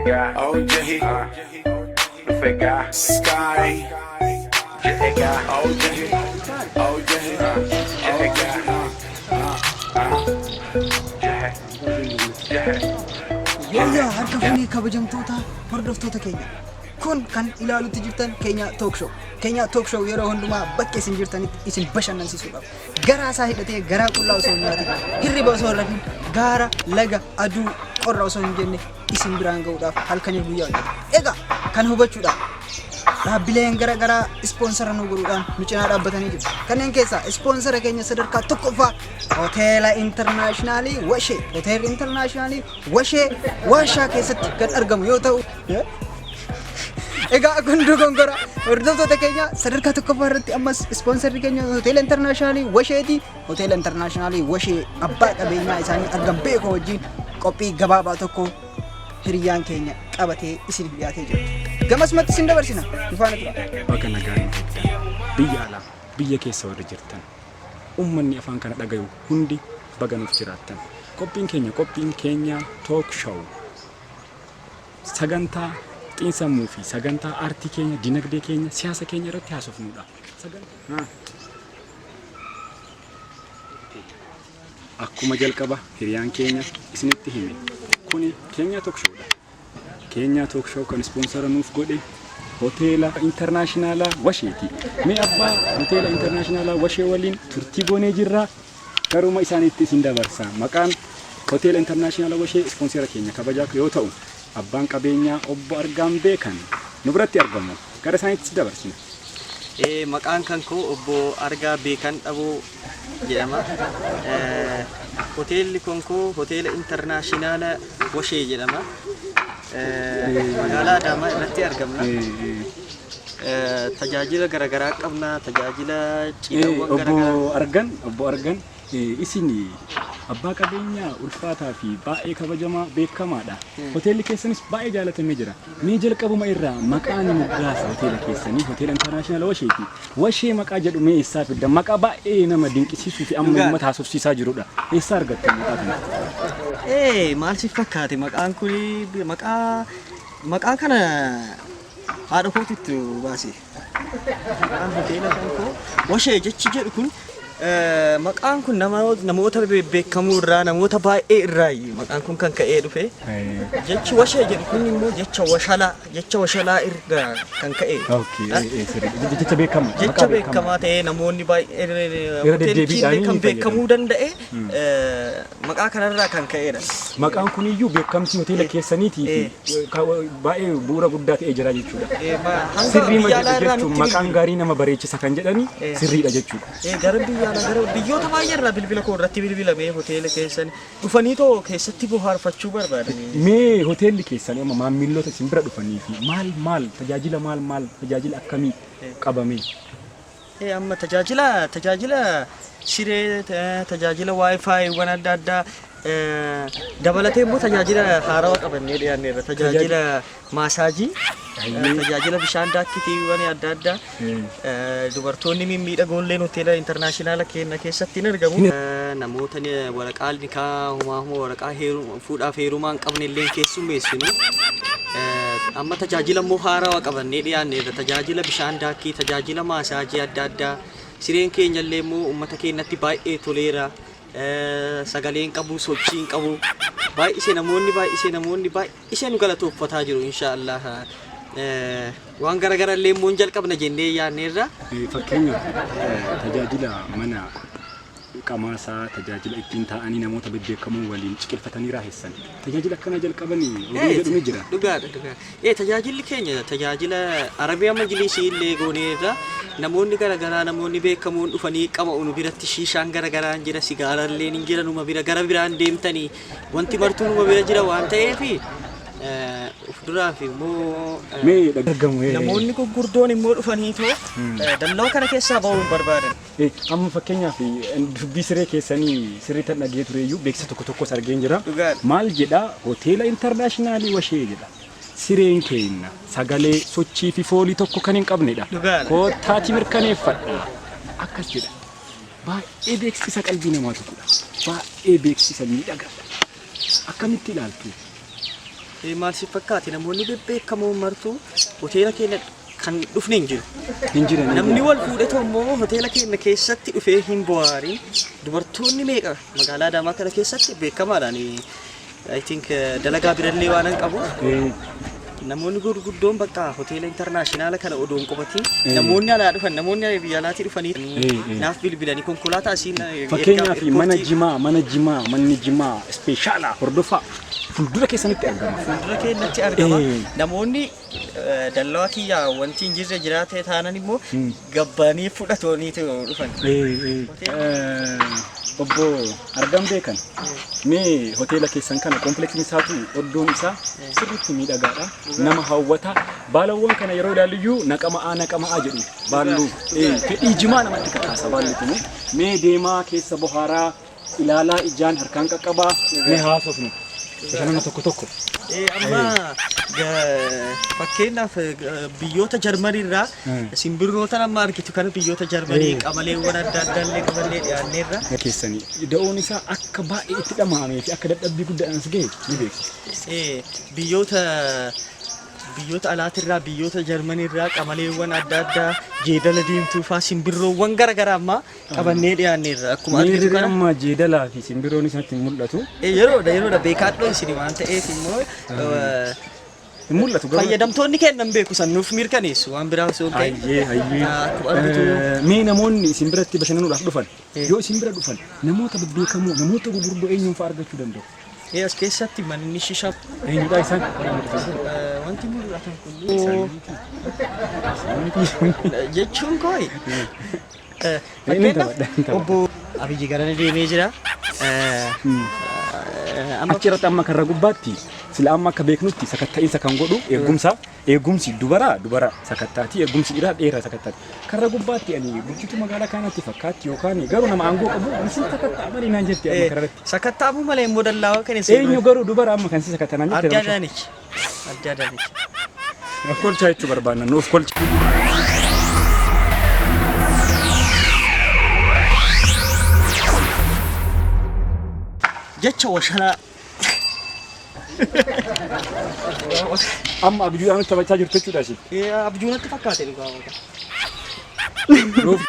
Dhufe gaa. Oh yeah. Dhufe gaa. Sky. Je'e gaa. Oh yeah. Oh yeah. Je'e gaa. Je'e. Je'e. Yooyyaa, harka fuunee kabajamtoota hordoftoota keenya. Kun kan ilaalutti jirtan Keenya Talk Show. Keenya Talk Show yeroo hundumaa bakka isin jirtanitti isin bashannansiisuudhaaf garaa isaa hidhatee, garaa qullaa osoo hin nyaatin, hirriba osoo hin rafin, gaara, laga, aduu, qorra osoo hin jenne isin biraan ga'uudhaaf halkanii guyyaa hojjeta. Egaa kan hubachuudhaaf dhaabbileen gara garaa ispoonsara nu godhuudhaan nu cinaa dhaabbatanii jiru. Kanneen keessaa ispoonsara keenya sadarkaa tokkoffaa Hoteela Intarnaashinaalii Washee. Hoteelli Intarnaashinaalii Washee Waashaa keessatti kan argamu yoo ta'u, egaa kun dogongora, hordoftoota keenya. Sadarkaa tokkoffaa irratti ammas ispoonsarri keenya Hoteela Intarnaashinaalii Washeeti. Hoteela Intarnaashinaalii Washee abbaa qabeenyaa isaanii argan beekoo wajjin qophii gabaabaa tokko hiriyyaan keenya qabatee isiniif dhiyaatee jira. Gamasumatti isin dabarsina. Nu faana tura. Baga nagaan nu eegdan. Biyya alaa, biyya keessa warri jirtan, ummanni afaan kana dhagayu hundi baga nuuf jiraattan. Qophiin keenya qophiin keenya Talk Show sagantaa xiinsammuu fi sagantaa aartii keenya, dinagdee keenya, siyaasa keenya irratti haasofnudha. Sagantaa Akkuma jalqaba hiriyaan keenya isinitti hime, kuni Keenya Talk Showdha. Keenya Talk Show kan ispoonsara nuuf godhe Hoteela Intarnaashinaalaa Washeeti. Mee abbaa Hoteela Intarnaashinaalaa Washee waliin turtii goonee jirra. Garuma isaaniitti isin dabarsa. Maqaan Hoteela Intarnaashinaalaa Washee ispoonsera keenya kabajaa yoo ta'u, abbaan qabeenyaa Obbo Argaan Beekan nu biratti argamu. Gara isaaniitti isin dabarsina. Maqaan kan koo Obbo Argaa Beekan Dhaboo jedhama. Hoteelli kan koo Hoteela Intarnaashinaala Washee jedhama. Magaalaa Adaamaa irratti argamna. Tajaajila garaagaraa qabna. Tajaajila cidhawwan garaagaraa. Obbo Argan, isin abbaa qabeenyaa ulfaataa fi baay'ee kabajamaa beekamaadha. Hoteelli keessanis baay'ee jaalatamee jira. Mee jalqabuma irraa maqaan moggaasa hoteela keessanii Hoteela Intarnaashinaala Washeeti. Washee maqaa jedhu mee eessaa fidda? Maqaa baay'ee nama dinqisiisuu fi amma uummata haasofsiisaa jirudha. Eessaa argattan maqaa kana? Maal si fakkaate, maqaan kun maqaa kana haadha kootitti baase. Maqaan hoteela kan koo Washee jechi jedhu kun, maqaan kun namoota beekamoo irraa, namoota baay'ee irraa maqaan kun kan ka'ee dhufe. Jechi Washee jedhu kun immoo jecha washalaa irraa kan ka'e. Jecha beekamaa. Jecha beekamaa ta'ee namoonni baay'een deddeebiidhaan kan beekamuu danda'e maqaa kanarraa kan ka'edha. Maqaan kuniyyuu beekamtii hoteela keessaniitii fi baay'ee bu'uura guddaa ta'ee jira jechuudha. Hanga Sirrii biyya alaa jedhu irraa jechuun nutti maqaan gaarii nama bareechisa kan jedhani sirriidha jechuudha. Gara biyya alaa, gara biyyoota baay'ee irraa bilbila koo irratti bilbilamee hoteela keessan dhufanii too keessatti bohaarfachuu barbaadanii. Mee hoteelli keessan amma maamiltoota isin bira dhufanii fi maal maal tajaajila, maal maal tajaajila akkamii qabame? Amma tajaajila siree, tajaajila WiFiiwwan adda addaa dabalatee immoo tajaajila haarawaa qabannee dhiyaanneerra. Tajaajila maasaajii, tajaajila bishaan daakkitiiwwan adda addaa, dubartoonni mimmiidhagoolleen Hoteela Intarnaashinaala keenya keessatti hin argamu. Namoota waraqaa nikaa humaa huma waraqaa fuudhaaf heerumaa hin qabne illee keessummeessinu. Amma tajaajila immoo haarawaa qabannee dhiyaanneerra. Tajaajila bishaan daakkii, tajaajila maasaajii adda addaa. Sireen keenya illee immoo uummata keenyatti baay'ee toleera. Sagalee hin qabu, sochii hin qabu. Baay'isee namoonni baay'isee nu galatooffataa jiru, inshaallah. Waan gara illee immoo hin jalqabna jennee yaadneerra. Fakkeenyaaf tajaajila mana qamaasaa, tajaajila ittiin taa'anii namoota bebbeekamoo waliin ciqilfatanii raahessan. Tajaajila akkanaa jalqabanii oduu jedhu ni jira. Dhugaadha, dhugaadha. Tajaajilli keenya tajaajila Arabiyaa majlisii illee gooneerra. Namoonni garaagaraa, namoonni beekamoon dhufanii qama'u nu biratti. Shiishaan garaagaraa hin jira, sigaaraallee hin jira numa bira. Gara biraan deemtanii wanti martuu numa bira jira waan ta'eef, uf duraaf immoo Mee argamu. Namoonni gurguddoon immoo dhufanii too dallaa kana keessaa ba'uu hin barbaadan. Amma fakkeenyaaf dubbii siree keessanii sirrii tan dhagee tureyyuu beeksisa tokko tokkos argeen jira. Dhugaadha. Maal jedha? Hoteela Intarnaashinaalii Washee jedha. Sireen keenya sagalee, sochii fi foolii tokko kan hin qabnedha. Dhugaadha. Koottaati mirkaneeffadha. Akkas jedha. Baay'ee beeksisa qalbii namaa tokkodha. Baay'ee beeksisa miidhagaadha. Akkamitti ilaaltu? Maal si fakkaate, namoonni bebbeekamoon martuu hoteela keenya kan dhufne hin jiru. Hin jiran. Namni wal fuudhetu ammoo hoteela keenya keessatti dhufee hin bohaarin. Dubartoonni meeqa magaalaa Adaamaa kana keessatti beekamaadhaan, I think, dalagaa birallee waan hin qabu. Namoonni gurguddoon bakka hoteela International kana odoo hin qubatiin, namoonni alaa dhufan, namoonni biyya alaatii dhufanii naaf bilbilanii konkolaataa asiin Fakkeenyaaf mana jimaa, mana jimaa, manni jimaa ispeeshaalaa hordofaa fuuldura keessanitti argama. Fuuldura keenyatti argama. Namoonni dallaa kiyyaa wanti hin jirre jiraate taanan immoo gabbanii fudhatanii dhufan. Obbo Argam Beekan, mee hoteela keessan kana complexiin isaatu iddoon isaa sirriitti miidhagaadha. Nama hawwata. Baalawwan kana yeroo ilaalluyyuu naqama'aa naqama'aa jedhu baallu fedhii jimaa namatti kakaasa baalli kunu. Mee deemaa keessa bohaaraa ilaalaa, ijaan harkaan qaqqabaa, mee haasofnu bashannana tokko tokko. Amma fakkeenyaaf biyyoota Jarmanii irraa simbirroota amma argitu kana, biyyoota Jarmanii qamaleewwan adda addaa illee qabannee dhiyaanneerra. Keessanii da'oon isaa akka baay'ee itti dhama'amee fi akka dadhabbii guddaadhaan as gahe ni beeku. Biyyoota alaatirraa, biyyoota Jarmanii irraa qamaleewwan adda addaa, jeedala diimtuu faa, simbirroowwan gara garaa ammaa qabannee dhiyaanneerra akkuma argitu Miirri kana. amma jeedalaa fi simbirroon isatti mul'atu. Yeroodha yeroodha beekaadhoo isin waan ta'eef immoo Hin mul'atu garuu. Fayyadamtoonni kennan beeku, san nuuf mirkaneessu, waan biraa osoo hin ta'in. Hayyee, hayyee. Akkuma argitu. Mee namoonni isin biratti bashannanuudhaaf dhufan, yoo isin bira dhufan, namoota bebbeekamoo, namoota gurguddoo eenyuun fa'aa argachuu danda'u? As keessatti manni shishaa Eenyudha isaan? Wanti mul'atan kun jechuun kooyi. Inni Fakkeenyaaf taphadha, inni taphadha. obbo Abiyyi garana deemee jira. Amma Achirratti amma karra gubbaatti sila amma akka beeknutti sakatta'iinsa kan godhu eegumsa, eegumsi dubara dubara sakattaati, eegumsi dhiiraa dheeraa sakattaati. Karra gubbaatti ani bulchituu magaalaa kanatti fakkaatti yookaan garuu nama aangoo qabu isin sakatta'a malee naan jetti amma kararratti. Sakattaa'amuu malee immoo dallaawaa kan isin Eenyu garuu dubara amma kan si sakattanaan jette? Adde Adaanech. Adde Adaanech. Of kolchaa jechuu barbaanna, nuuf kolcha. Jecha washalaa. Amma abjuudhaan nutti taphachaa jirtu jechuudha ishee. Abjuu natti fakkaate dhugaa waaqa. Nuuf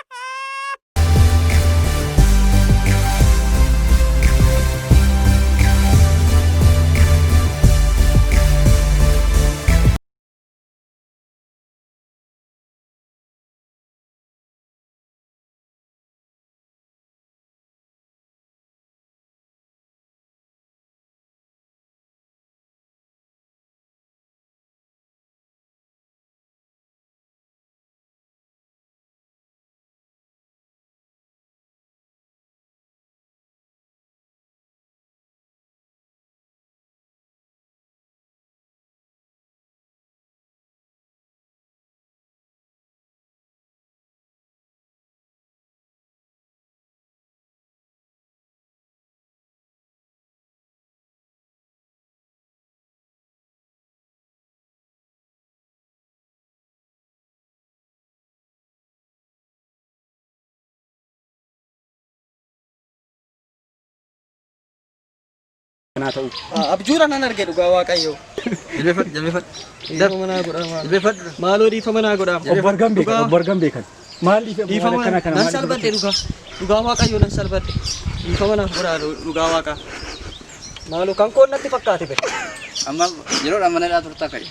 kanaa ta'u. Abjuudha nan arge dhugaa waaqayyo. Jabeeffadhu, jabeeffadhu. Dhiifama naa godhaa maaloo. Jabeeffadhu. Maaloo dhiifama naa godhaa. Obbo Argaan beekan, obbo Argaan beekan. Maal dhiifama Dhiifama akkana kana nan maal salphadhe dhugaa. Dhugaa waaqayyo nan salphadhe. Dhiifama naaf godhaa dhugaa waaqa. Maaloo kan koon natti fakkaate be. Amma yeroodhaan mana hidhaa turtaa ka'e.